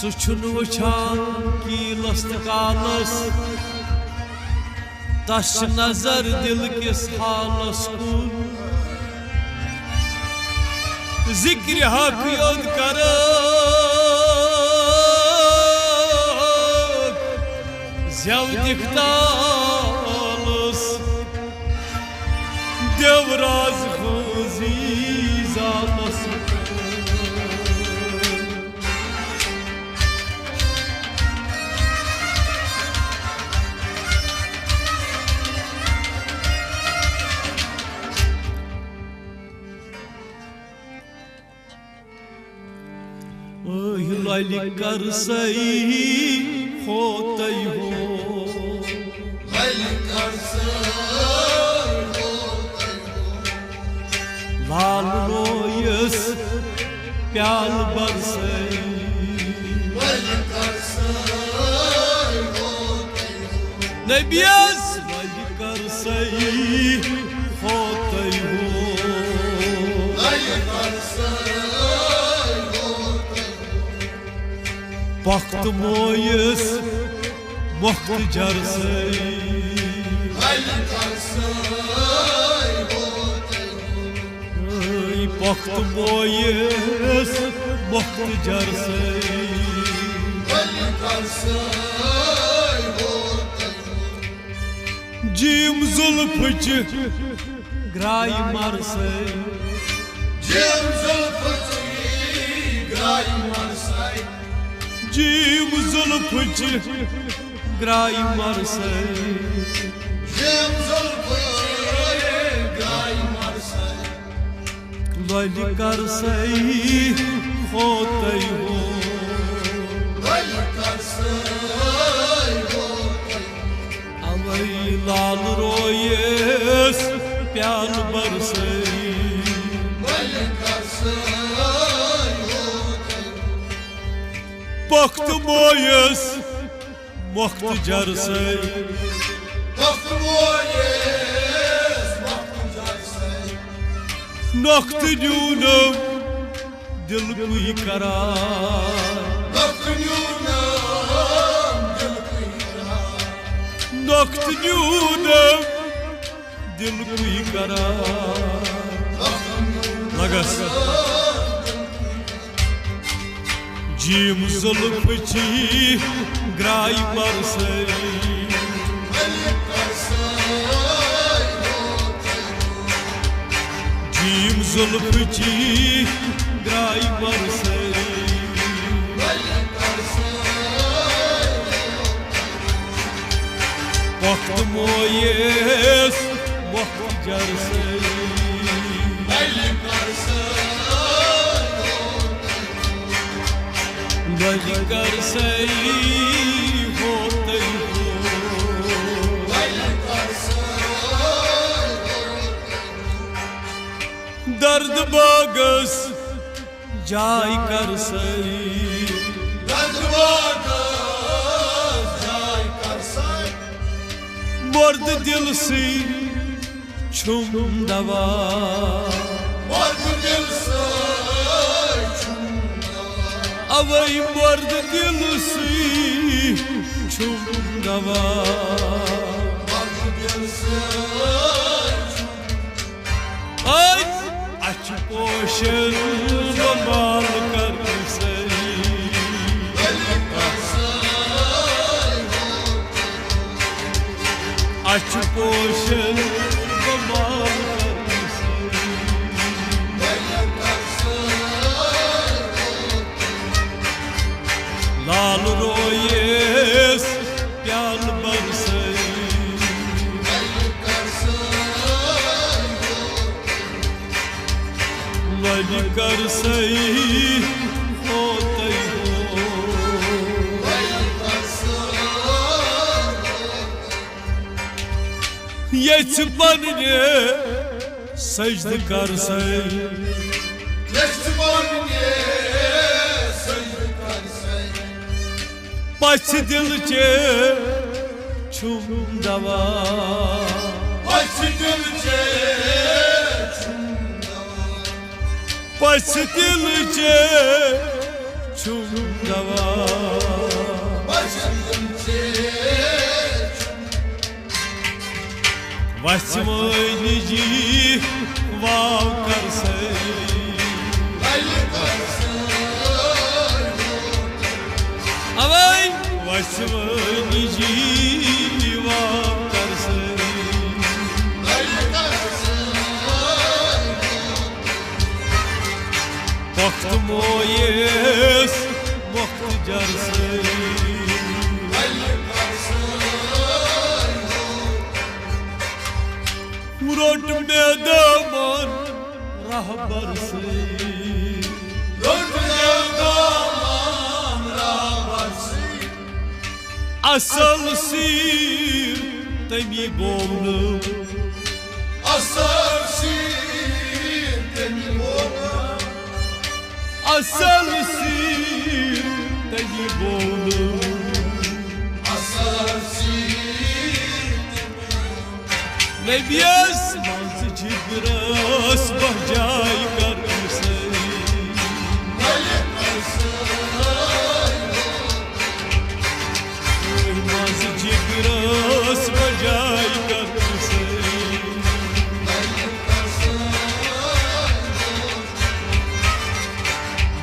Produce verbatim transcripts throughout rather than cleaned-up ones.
سُہ چھُنہٕ وٕچھان کیٖلس تہٕ کالس، تس چھِ نظر دِل کِس حالس کُن۔ ذِکرِ حق یوت کرکھ، زٮ۪و دِکھ تالس، دیوراز خوزی زالس۔ ٲہۍ لۄلہِ کر سَے ہوتَے ہو۔ لۄلہِ کر سَے ہوتَے ہو۔ لال رویس پیال برسَے۔ لۄلہِ کر سَے ہوتَے ہو۔ نبیس لۄلہِ کر سَے ہوتَے ہو۔ لۄلہِ کر سَے ہوتَے ہو۔ پۄختہٕ مویس مۄختہٕ جرسَے۔ لۄلہِ کر سَے ہوتَے ہو۔ ٲے پۄختہٕ مویس مۄختہٕ جرسَے۔ لۄلہِ کر سَے ہوتَے ہو۔ جیم زُلفٕچ گرٛایہِ مرسَے۔ جیم زُلفٕچ گرٛایہِ مرسَے۔ جیم زُلفٕچ گرٛایہِ مرسَے۔ جیم زُلفٕچ گرٛایہِ مرسَے۔ لۄلہِ کر سَے ہوتَے ہو۔ لۄلہِ کر سَے ہوتَے ہو۔ اوے لال رویس پیال برسَے۔ لۄلہِ کر سَے ہوتَے ہو۔ پۄختہٕ مویس مۄختہٕ جرسَے۔ پۄختہٕ مویس مۄختہٕ جرسَے۔ نۄختہٕ نیوٗنم دِلکُے قرار۔ نۄختہٕ نیوٗنم دِلکُے قرار۔ نۄختہٕ نیوٗنم دِلکُے قرار۔ لگس۔ جیم زُلفٕچ گرٛایہِ مرسَے۔ جیم زُلفٕچ گرٛایہِ مرسَے۔ پۄختہٕ مویس مۄختہٕ جرسَے۔ لۄلہِ کر سَے ہوتَے ہو۔ درد باغس جاے کر سَے۔ درد باغس جاے کر سَے۔ مۄردٕ دِلسٕے چھُم دوا۔ مۄردٕ دِلسٕے چھُم دوا۔ اوے مۄردٕ دِلسٕے چھُم دوا۔ مۄردٕ دِلسٕے چھُم۔ اَز اَچھِ پوشن زمال کر سَے۔ اَچھِ پوشن زمال کر سَے۔ لال رویس پیال برسَے۔ لۄلہِ کر سَے ہوتَے ہو۔ یژھِ پننہِ سجدٕ کر سَے۔ یژھِ پننہِ سجدٕ کر سَے۔ پژھِ دِلچہِ چھُم دوا۔ پژھِ دِلچہِ چھُم دوا۔ پژھِ دِلچہِ چھُم دوا۔ وژھِ وٲنۍ جی واو کر سٲری۔ اوے وژھِ وٲنۍ جی واو کر سٲری۔ پۄختہٕ مویِس مۄختہٕ جرسٲیی۔ روٚٹ مےٚ دامن رہبر سۭتۍ۔ روٚٹ مےٚ دامن رہبر سۭتۍ۔ اصل سیٖر تٔمی بوونہٕ۔ اصل سیٖر تٔمی بوونہٕ۔ اصل سیٖر تٔمی بوونہٕ۔ اصل سیٖر تٔمی بوونہٕ۔ نبیَس منٛز جگرس بجاے کر سٲری۔ منٛز جگرس بجاے کر سٲری۔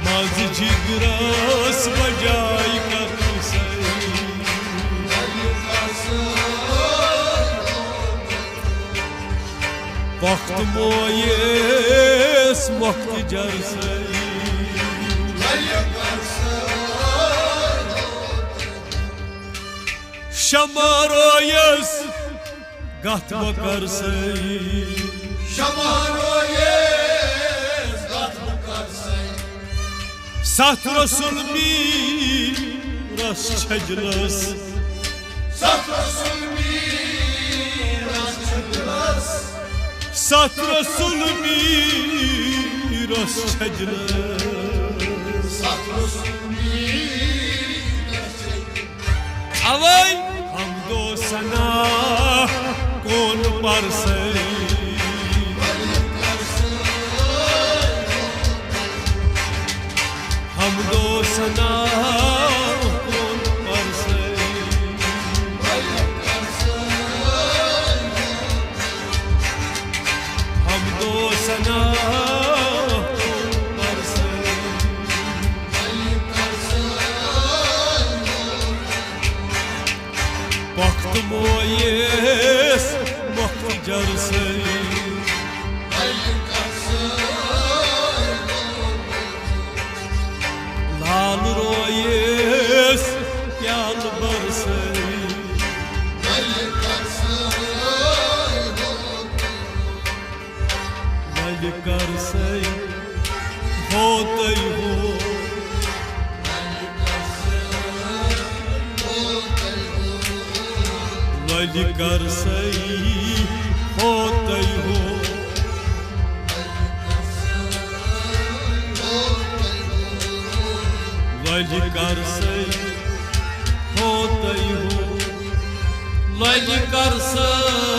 منٛز جگرس بجاے کر سٲری۔ پۄختہٕ مویِس مۄختہٕ جرسٲیی۔ شمع رویس گتھ بہٕ کر سٲیی۔ شمع رویس گتھ بہٕ کر سٲیی۔ ستھ رسول میٖرس چھجلس۔ ستھ رسول میٖرس چھجلس۔ ستھ رسول میٖرس چھجلس۔ ستھ رسول میٖرس چھجلس۔ اوے حمد و ثنا کون پرسے۔ حمد و ثنا کون پرسے۔ حمد و ثنا کون پرسے۔ پۄختہٕ مویِس مۄختہٕ جرسٲیی۔ لال رویِس پیالہٕ برسٲیی۔ وَلہِ کر سٲیی ہوتَے ہو۔ وَلہِ کر سٲیی ہوتَے ہو۔ وَلہِ کر سٲیی ہوتَے ہو۔ وَلہِ کر سٲیی